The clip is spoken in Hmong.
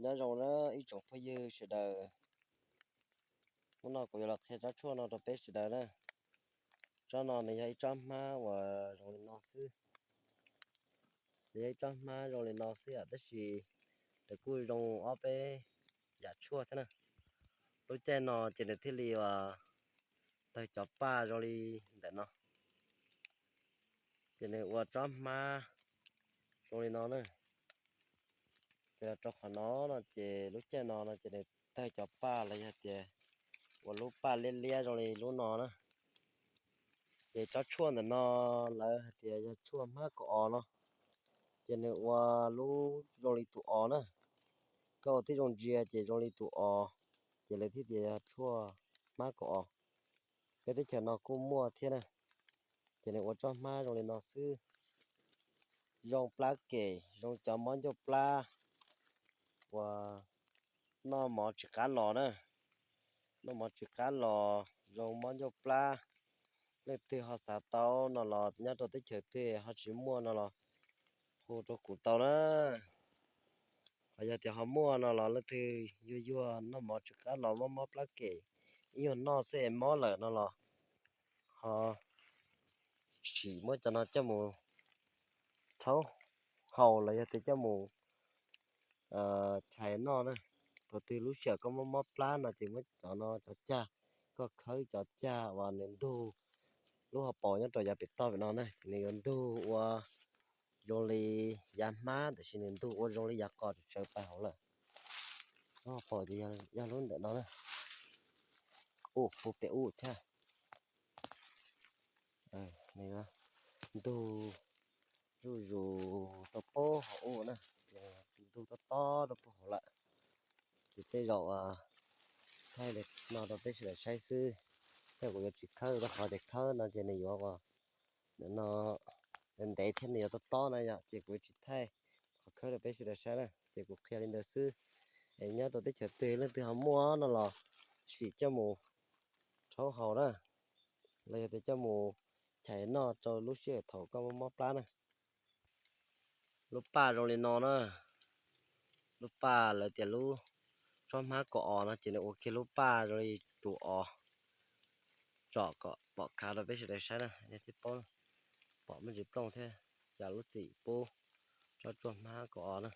Nyob zoo na ib tsoom phooj ywg sawv daws, hnub no kuv yuav los qhia tsob tshuaj no rau peb sawv daws na. Tsob no nws yog ib tsob hmab uas zoo li no xwb. Nws yog ib tsob hmab zoo li no xwb yom, tab sis nws kuj zoo ob peb yam tshuaj thiab na. Lub caij no ces nws thiaj li uas tawg cov paj zoo li ntawm no. Ces nws ua tsob hmab zoo li no na. Ces los rau qhov no no ces lub caij no no ces nws tawg cov paj los yog tias ua lub paj liab liab zoo li lub no na. Ces tsob tshuaj ntawm no lawv hais tias yog tshuaj hmab kaum os no. Ces nws ua lub zoo li tus os na. Koj ua tib zoo ntsia ces zoo li tus os, ces lawv thiaj tias yog tshuaj hmab kaum os. Peb teb chaws no kuj muaj thiab na. Ces nws ua tsob hmab zoo li no xwb. Zoo plab kem, zoo cov mob ncauj plab uas noj mov tsis qab los na. Noj mov tsis qab los, zoo mob ncauj plab. Leej twg ho xav tau no los nyob rau teb chaws twg ho tsis muaj no los hu rau kuv tau na. Ho yog tias ho muaj no los leej twg yuag yuag noj mov tsis qab los mob mob plab kem, ib nyuag noj xwb es mob lawm no los ho sim muab cov no coj mus rhaub haus los yog tias coj mus chais noj na. Thaum twg lub sij hawm koj mob mob plab no ces muab cov no cov cag, koj khawb cov cag uas nws ntug lub hauv paus nyob rau yav pem toj pem no na, ces nws yuav ntug ua zoo li yav hmab tiam sis nws ntug ua zoo li yav qos tsawv pais hauv lawm. Lub hauv paus ces yog lub ntawm no na. Ub, hu pem ub thiab. Ntug zuj zus rau pem hauv ub na, ntug tob tob rau pem hauv lawm. Ces tej zaum thaij li no rau peb sawv daws saib xwb, thiab kuv yuav tsis khawb rau qhov tias khawb no ces nws yuav ua no ntev thiab nws yuav tob tob na yom, ces kuv yuav tsis thaij qhov khawb rau peb sawv daws saib na, ces kuv qhia li ntawd xwb. Es nyob rau teb chaws twg leej twg ho muaj no los sim coj mus rhaub haus na, los yog tias coj mus chais noj rau lub sij hawm thaum koj mob mob plab na. Lub paj zoo li no na, lub paj lawv tias lub tsob hmab kaum os no ces nws ua kiag lub paj zoo li tus os tsom kom pom khav rau peb sawv daws saib na, nej thiaj paub, pom me ntsis plooj thiab, yam lub txim pub tsob tshuaj hmab kaum os na.